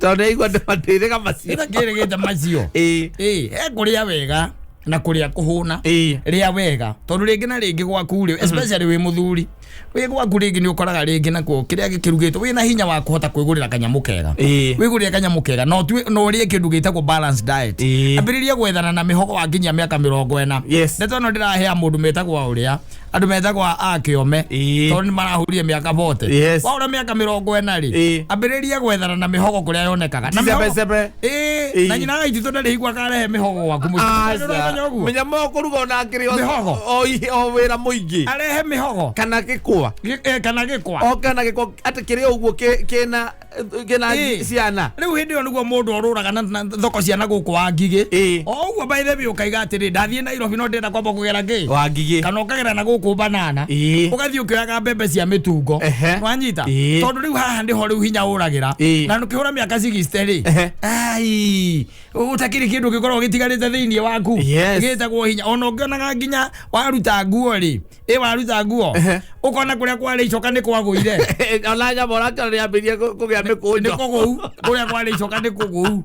Tondũ nĩ aigua ndĩrĩga macio. Ĩta kĩrĩgĩte macio. Ĩĩ. Ĩĩ, he kũrĩa wega. Na kũrĩa kũhũna. Rĩa wega, tondũ rĩngĩ na rĩngĩ gwaku rĩ, especially wĩ mũthuri wĩ gwaku, rĩngĩ nĩ ũkoraga rĩngĩ nakuo kĩrĩa gĩkĩrugĩtwo, wĩna hinya wa kũhota kwĩgũrĩra kanyamũ kega. Wĩgũrĩre kanyamũ kega no no ũrĩe kĩndũ gĩtagwo balanced diet. Ambĩrĩria gwethana na mĩhogo wakinyia mĩaka 40. Ndeto ĩno ndĩrahea mũndũ metagwo ũrĩa andũ metagwo a kĩome, tondũ nĩ marahũrire mĩaka 40. Waũra mĩaka 40 rĩ, ambĩrĩria gwethana na mĩhogo kũrĩa yonekaga. Na Cebe cebe. Na nyina wa ititũ ndarĩ higua akarehe mĩhogo gwaku mũciĩ. Nĩũramenya ũguo? Menya mo kũruga ona akĩrĩ Mĩhogo. O wĩra mũingĩ. Arehe mĩhogo. Kana gĩkwa. Kana gĩkwa. O kana gĩkwa atĩ kĩrĩ ũguo kĩna kĩna ciana. Rĩu hĩndĩ ĩyo nĩguo mũndũ orũraga na thoko cia na gũkũ wa ngigĩ. O ũguo, by the way, ũkaiga atĩrĩ, ndathiĩ Nairobi no ndĩrenda kwamba kũgera ngĩ Wa ngigĩ. kana ũkagera na gũkũ banana, ũgathiĩ ũkĩoyaga mbembe cia mĩtungo. Wanyita? Tondũ rĩu haha nĩho rĩu hinya ũragĩra. Na ndũkĩhũra mĩaka 60 rĩ, ai, ũtakĩrĩ kĩndũ gĩkoragwo gĩtigarĩte thĩinĩ waku gĩtagwo hinya. Ona ũngĩonaga nginya waruta nguo rĩ, ĩ waruta nguo ũkona kũrĩa kwarĩ icoka nĩ kwagũire. Ona nyama ũrakĩona nĩ yambĩrĩria kũgĩa nĩ mĩkũnjo. Kũgũu, kũrĩa kwarĩ icoka nĩ kũgũu.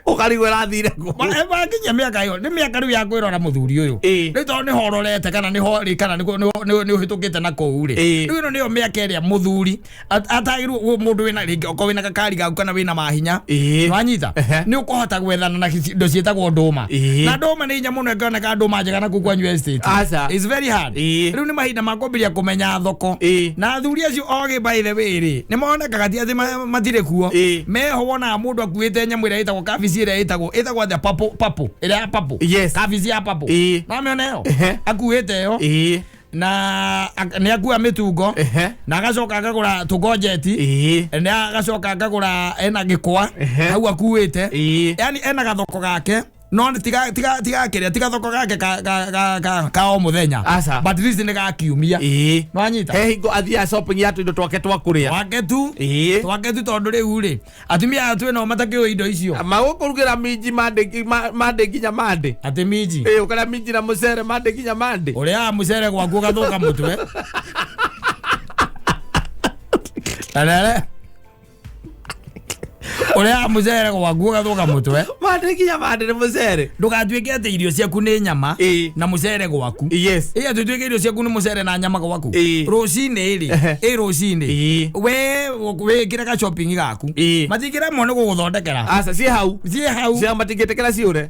Ũkarigwo ĩrathire kũ. Wakinyia mĩaka ĩyo nĩ mĩaka rĩu ya kwĩrora mũthuri ũyũ. Rĩu tondũ nĩho ũrorete kana nĩho rĩ, kana nĩ ũhĩtũkĩte na kũu rĩ, rĩu ĩno nĩyo mĩaka ĩrĩa mũthuri atagĩrĩirwo mũndũ wĩna rĩngĩ okorwo wĩna gakari gaku kana wĩna mahinya. Wanyita? Nĩ ũkũhota gwethana na indo ciĩtagwo ndũma. Na ndũma nĩ hinya mũno ĩngĩoneka ndũma njega na kũu kwanyu estate. Aca. It's very hard. Rĩu nĩ mahinda ma kwambĩrĩria kũmenya thoko. Na athuri acio ogĩ, by the way rĩ, nĩ monekaga, ti atĩ matirĩ kuo. Meho wonaga mũndũ akuĩte nyamũ ĩrĩa ĩtagwo kabici, ĩrĩa ĩtagwo atĩa, papo papo, ĩrĩa ya papo. Kabici ya papo. Namĩona ĩyo? Akuĩte ĩyo. Na nĩ akua mĩtungo. Na agacoka akagũra tũgonjeti. Nĩ agacoka akagũra ena gĩkwa hau akuĩte. Yani ena gathoko gake, no tiga tiga tiga kĩrĩa, tiga thoko gake ka o mũthenya. Aca. But at least nĩ ga kiumia. Nwanyita? He hingo athiaga shopping ya tũindo twake twa kũrĩa. Twake tu. Twake tu, tondũ rĩu rĩ, atumia aya twĩ nao matakĩũĩ indo icio. Magũkũrugĩra minji mande nginya mande. Atĩ minji? Ĩĩ, ũkarĩa minji na mũcere mande nginya mande. Ũrĩaga mũcere gwaku ũgathũka mũtwe. Arere ũrĩaga mũcere gwaku ũgathũka mũtwe. Mande nginya mande nĩ mũcere. Ndũgatuĩke atĩ irio ciaku nĩ nyama na mũcere gwaku. Ĩ atĩ tuĩke irio ciaku nĩ mũcere na nyama gwaku rũcinĩ rĩ. Ĩ rũcinĩ we wĩkĩre ga shopping gaku. Matingĩremwo nĩ gũgũthondekera. Aca, ciĩ hau. Ciĩ hau. Cia matingĩtĩkĩra ciũre.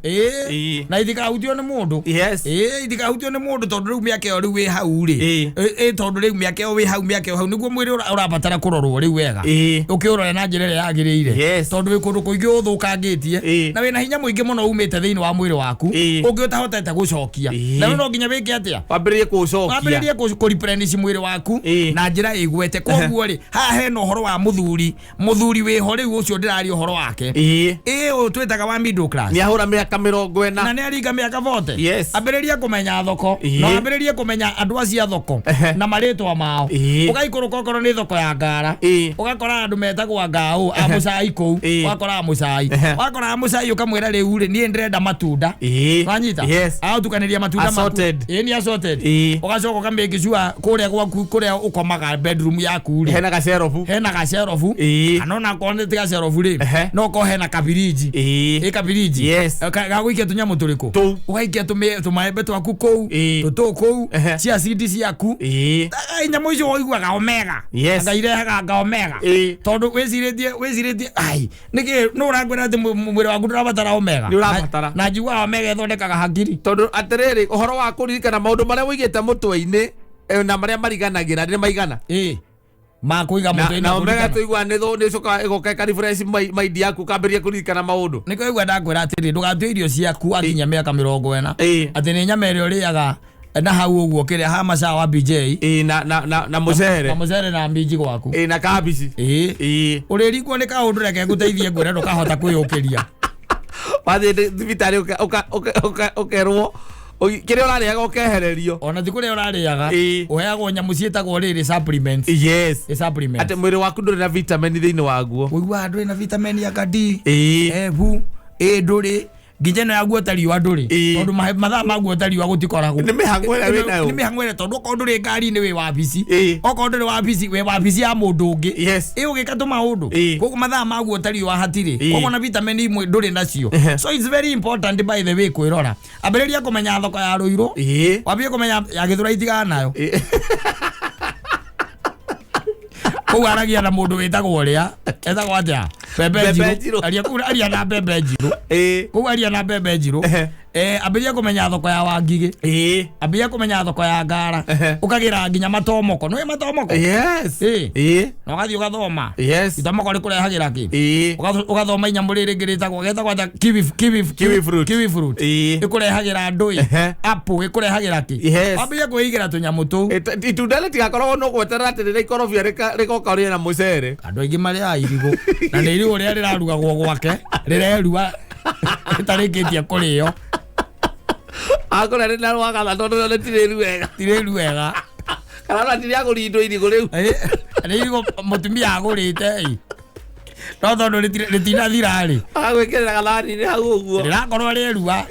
Na itikahutio nĩ mũndũ. Ĩ itikahutio nĩ mũndũ, tondũ rĩu mĩaka ĩyo rĩu wĩ hau rĩ, ĩ tondũ rĩu mĩaka ĩyo wĩ hau, mĩaka ĩyo hau nĩguo mwĩrĩ ũrabatara kũrorwo rĩu wega. Ũkĩũrore na njĩra ĩrĩa yagĩrĩire. Tondũ wĩ kũndũ kũingĩ ũthũkangĩtie. Na wĩna hinya mũingĩ mũno umĩte thĩinĩ wa mwĩrĩ waku ũngĩ ũtahotete gũcokia. Na rĩu no nginya wĩke atĩa? Wambĩrĩrie kũũcokia. Wambĩrĩrie kũ replenish mwĩrĩ waku na njĩra ĩgwete. Koguo rĩ, haha hena ũhoro wa mũthuri, mũthuri wĩho rĩu ũcio ndĩraria ũhoro wake. Ĩ ũyũ twĩtaga wa middle class. Nĩ ahũra mĩaka 40. Na nĩ aringa mĩaka 40. Ambĩrĩrie kũmenya thoko. Na ambĩrĩrie kũmenya andũ acio a thoko na marĩtwa mao. Ũgaikũrũka okorwo nĩ thoko ya ngara, ũgakora andũ metagwo ngaũ a mũcai kũu. Ũgakora a mũcai. Wakora a mũcai, ũkamwĩra, rĩu rĩ, niĩ ndĩrenda matunda. Wanyita? Yes. Agũtukanĩria matunda maku. Assorted. Ĩĩ, nĩ assorted. Ũgacoka ũkamake sure kũrĩa gwaku, kũrĩa ũkomaga, bedroom yaku rĩ, Hena gacerobu. Hena gacerobu. Kana ona akorwo nĩ ti gacerobu rĩ, no korwo hena kabiriji. Ĩ kabiriji. Gagũikia tũnyamũ tũrĩkũ? Tũu. Ũgaikia tũmaembe twaku kũu, tũtũ kũu, cia cindi ciaku. Ai, nyamũ icio ũiguaga omega. Anga irehaga anga omega. Tondũ wĩcirĩtie ai nĩkĩ nũ ũrakwĩra atĩ mwĩrĩ waku ndũrabatara omega? Nĩ ũrabatara. Na njiguaga omega ĩthondekaga hakiri. Tondũ atĩrĩrĩ, ũhoro wa kũririkana maũndũ marĩa ũigĩte mũtwe-inĩ na marĩa mariganagĩra nĩ maigana. Ĩ makũiga Na, mũtwe-inĩ na omega kũririkana. tũigua nĩ nĩ ĩcokaga ĩgoka ĩka refresh mind yaku, ũkambĩrĩria kũririkana maũndũ. Nĩkĩo igua ndakwĩra atĩrĩ, ndũgatue irio ciaku akinya mĩaka 40 atĩ nĩ nyama ĩrĩa ũrĩaga na hau ũguo kĩrĩa ha macawa wa BJ. Ĩĩ, na na mũcere. Mũcere na minji gwaku. Ĩĩ, na kabici. Ũrĩringwo nĩ kaũndũ, reke ngũteithie ngwĩre, ndũkahota kwĩyũkĩria. Wathiĩ thibitarĩ ũkerwo kĩrĩa ũrarĩaga ũkehererio. Ona ti kũrĩa ũrarĩaga. Ũheagwo nyamũ ciĩtagwo rĩrĩ, supplements. Ĩ supplements. Atĩ mwĩrĩ waku ndũrĩ na vitamin thĩinĩ waguo. Ũiguaga ndũrĩ na vitamin ya ka D, F, A ndũrĩ, Nginya ĩno ya guota riũa ndũrĩ. Ĩĩ. Tondũ mathaa ma guota riũa gũtikoragwo. Nĩ mĩhang'o ĩrĩa wĩ nayo. Nĩ mĩhang'o ĩrĩa, tondũ okorwo ndũrĩ ngari-inĩ wĩ wabici. Ĩĩ. Okorwo ndũrĩ wabici, wĩ wabici ya mũndũ ũngĩ. Yes. Ĩ ũgĩka tũmaũndũ. Ĩĩ. Koguo mathaa ma guota riũa hatirĩ. Ĩĩ. Koguo na vitamin imwe ndũrĩ nacio. So it's very important, by the way, kwĩrora. Ambĩrĩria kũmenya thoko ya Rũirũ. Wambie kũmenya ya Gĩthũrai, tigana nayo. Kũu aragia na mũndũ wĩtagwo ũrĩa etagwo atĩa, Mbembe Mbembe Njirũ. Njirũ. Aria kũu, aria na Mbembe Njirũ. Kũu aria na Mbembe Njirũ. Ambĩrĩria kũmenya thoko ya Wangigĩ. Ambĩrĩria kũmenya thoko ya Ngara. Ũkagĩra nginya matomoko, nĩũĩ matomoko? Yes. Ĩĩ. Ĩĩ. Na ũgathiĩ ũgathoma. Yes. Itomoko rĩkũrehagĩra kĩ? Ĩĩ. Ũgathoma inyamũ rĩrĩ rĩngĩ rĩtagwo, getagwo atĩa, kiwi, kiwi. Kiwi fruit. Kiwi fruit. Ĩĩ. Ĩkũrehagĩra ndũĩ? Ehe. Apple ĩkũrehagĩra kĩ? Yes. Wambĩrĩrie kwĩigĩra tũnyamũ tũu. Itunda rĩtigakoragwo no gweterera atĩ rĩrĩa ikorobia rĩgoka ũrĩe na mũcere. Andũ aingĩ marĩaga irigũ, na nĩ irigũ rĩrĩa rĩrarugagwo gwake rĩrerua rĩtarĩkĩtie kũrĩo. Akũrĩa rĩ na rwagatha tondũ rĩtirĩ wega. Tirĩru wega. Kana ona tirĩagũrindwo irigũ rĩu. Nĩ irigũ mũtumia agũrĩte ĩ, no tondũ rĩtinathira rĩ, Agagwĩkĩrĩra gathani-inĩ hau ũguo. Rĩrakorwo rĩerua.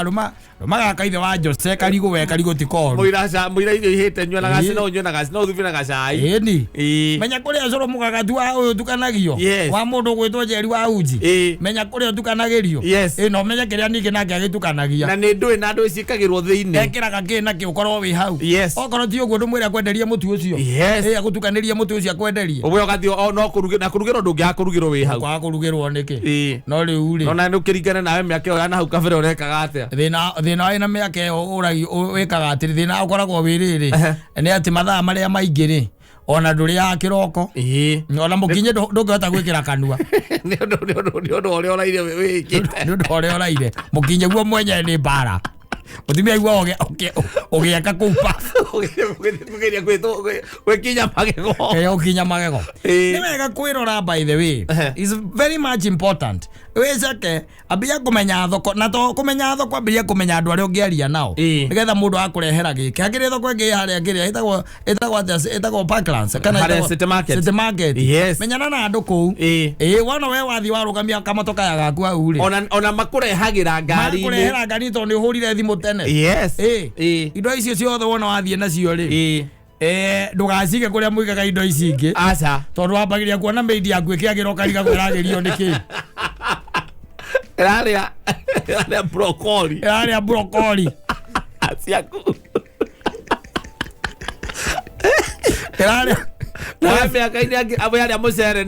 Rũma rũmaga kaithe wa Jose karigũ, we karigũ ti koru. Mũira irio ihĩte, nyua na gaci. Ĩĩ. No ũnyue na gaci, no ũthubie na gacai. Ĩni. Ĩĩ. Menya kũrĩa cũrũ mũgagatu wa ũyũ ũtukanagio. Yes. Wa mũndũ ũgwĩtwo Njeri wa uji. Ĩĩ. Menya kũrĩa ũtukanagĩrio. Yes. Ĩ, na ũmenye kĩrĩa ningĩ nake agĩtukanagia. Na nĩ ndũĩ na ndũĩ ciĩkagĩrwo thĩinĩ. Ekĩraga kĩ na kĩ, ũkorwo wĩ hau. Yes. Okorwo ti ũguo, ndũmwĩre akwenderie mũtu ũcio. Yes. Ĩ, agũtukanĩrie mũtu ũcio akwenderie. Ũmwe ũgathiĩ o no kũrugĩrwo na kũrugĩrwo, ndũngĩaga kũrugĩrwo wĩ hau. Kwaga kũrugĩrwo nĩkĩ? Ĩĩ. No rĩu rĩ, No na nĩ ũkĩringane nawe, mĩaka ĩyo ya na hau kabere ũrekaga atĩa? Thĩna wĩna mĩaka ĩyo wĩkaga atĩrĩ, thĩna ũkoragwo wĩ rĩrĩ, nĩ atĩ mathaa marĩa maingĩ rĩ, ona ndũrĩaga kĩroko. Ĩĩ. Ona mũkinye ndũngĩhota gwĩkĩra kanua. Nĩ ũndũ wa ũrĩa ũraire wĩkĩte. Nĩ ũndũ wa ũrĩa ũraire, mũkinye guo mwenyewe nĩ mbara. Mũtumia aigua ũgĩaka kũu bafu. Kũgeria gwĩkinya magego. Kĩrĩa ũkinya magego. Ĩĩ. Nĩ wega kwĩrora, by the way. Ehe. Is very much important. Wĩceke, ambia kũmenya thoko, na to kũmenya thoko, ambia kũmenya andũ arĩa ũngĩaria nao, nĩgetha mũndũ akũrehera gĩkĩ. Hakĩrĩ thoko ĩngĩ harĩa kĩrĩa ĩtagwo atĩa, ĩtagwo Parklands kana Harĩa ĩtagwo City Market. City Market. Yes. Menyana na andũ kũu. Ĩĩ. Ĩĩ, wona we wathiĩ warũgamia kamoto kaya gaku hau rĩ, Ona makũrehagĩra ngari-inĩ. Makũrehera ngari tondũ nĩ ũhũrire thimũ tene. Yes. Ĩĩ. Ĩĩ. Indo icio ciothe wona wathiĩ nacio rĩ, Ĩĩ. ndũgacige kũrĩa mũigaga indo ici ingĩ, Aca. tondũ wambagĩrĩria kuona maid yaku ĩkĩagĩra ũkarigagwo ĩragĩrio nĩkĩ. Ĩrarĩa broccoli. Ĩrarĩa brokoli. Ciaku. Ĩrarĩa. Nawe mĩaka-inĩ angĩ amwe arĩa mũcere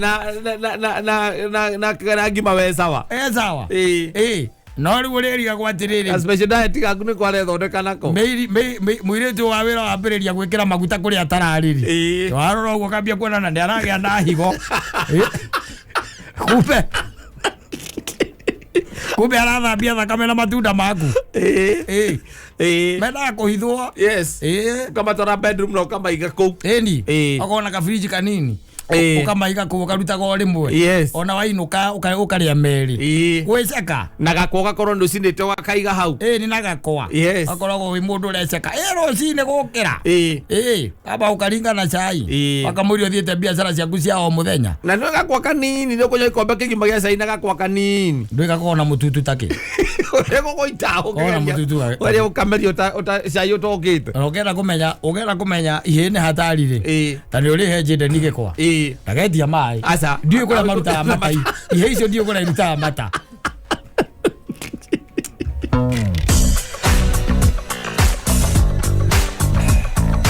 na ngima we sawa. E sawa. Ĩĩ. Ĩĩ, no rĩu ũrĩrigagwo atĩrĩrĩ, Na special diet gaku nĩ kwarethondeka nako. Mũirĩtu wa wĩra wambĩrĩria gwĩkĩra maguta kũrĩa atararĩri. Ĩĩ. Warora ũguo ũkambia kuona na nĩ aragĩa na higo. Ĩ. Kumbe arathambia thakame na matunda maku. Ĩĩ. Ĩĩ. Ĩĩ. Mendaga kũhithwo. Yes. Ĩĩ. Ũkamatwara bedroom na ũkamaiga kũu. Ĩni. Ĩĩ. Ũkona kabiriji kanini. Ĩĩ. Ũkamaiga kũu, ũkarutaga o rĩmwe. Yes. Ona wainũka ũkarĩa merĩ. Ĩĩ. Gwĩceka. Na gakwa ũgakorwo nĩ ũcinĩte ũgakaiga hau. Ĩĩ, nĩ na gakwa. Yes. Akoragwo wĩ mũndũ ũreceka ĩ rũcinĩ gũkĩra. Ĩĩ. Ĩĩ, amba ũkaringa na cai. Ĩĩ. Wakamũria ũthiĩte biacara ciaku cia o mũthenya. Na nĩ gakwa kanini, nĩ ũkũnyua ikombe kĩgima gĩa cai na gakwa kanini. Ndwĩgakorwo na mũtutu takĩ. Ũrĩa gũgũita. Ona mũtutu Ũrĩa ũkameria cai ũtokĩte. Na ũngĩenda kũmenya ihĩĩ nĩ hatari rĩ, Ĩĩ. ta nĩ ũrĩhe njĩndeni gĩkwa. Ĩĩ. Ndagetia maĩ. Aca. Ndiũĩ kũrĩa marutaga mata, ihĩĩ icio ndiũĩ kũrĩa irutaga mata.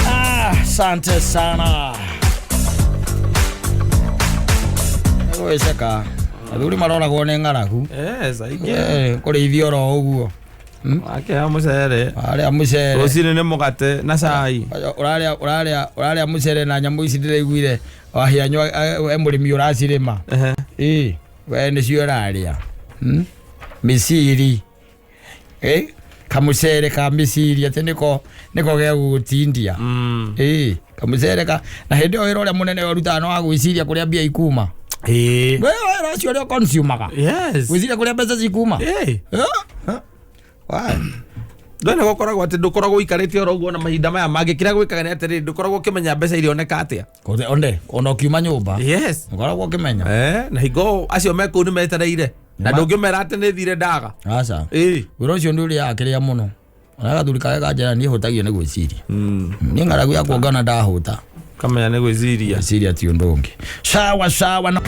Ah, asante sana. Gwĩceka athuri maroragwo nĩ ng'aragu. Yes, aingĩ. Eh, kũrĩithia oro ũguo. Wakĩha mũcere. Arĩa mũcere. Rũcinĩ nĩ mũgate na cai. Ũrarĩa mũcere na nyamũ ici ndĩraiguire wahianywa e mũrĩmi ũracirĩma. Ehe. Ĩ, we nĩcio ũrarĩa. Mĩciri. Ĩ, kamũcere ka mĩciri atĩ nĩko gegũgũtindia. Mm. Ĩ, kamũcere ka na hĩndĩ ĩyo wĩra ũrĩa mũnene ũrutaga nĩ wa gwĩciria kũrĩa mbia ikuma. Ĩĩ. We wĩra ũcio ũrĩa ũconsumaga. Yes. Gwĩciria kũrĩa mbeca cikuma. Ĩĩ. Eh? Why? Ndwene gũkoragwo atĩ ndũkoragwo ũikarĩte oro ũguo na mahinda maya mangĩ kĩrĩa gwĩkaga nĩ atĩrĩrĩ, ndũkoragwo ũkĩmenya mbeca irioneka atĩa. Onde ona ũkiuma nyũmba. Yes. Ũkoragwo ũkĩmenya. Eh, na hingo acio me kũu nĩ metereire. Na ndũngĩmera atĩ nĩ thire ndaga. Aca. Wĩra ũcio nĩ ũrĩaga kĩrĩa mũno. Ona gathuri karĩa kanjĩra niĩ hũtagio nĩ gwĩciria. Niĩ ng'aragu ya kuongana ndahũta. Kamenya nĩ gwĩciria. Gwĩciria ti ũndũ ũngĩ. Sawa sawa na.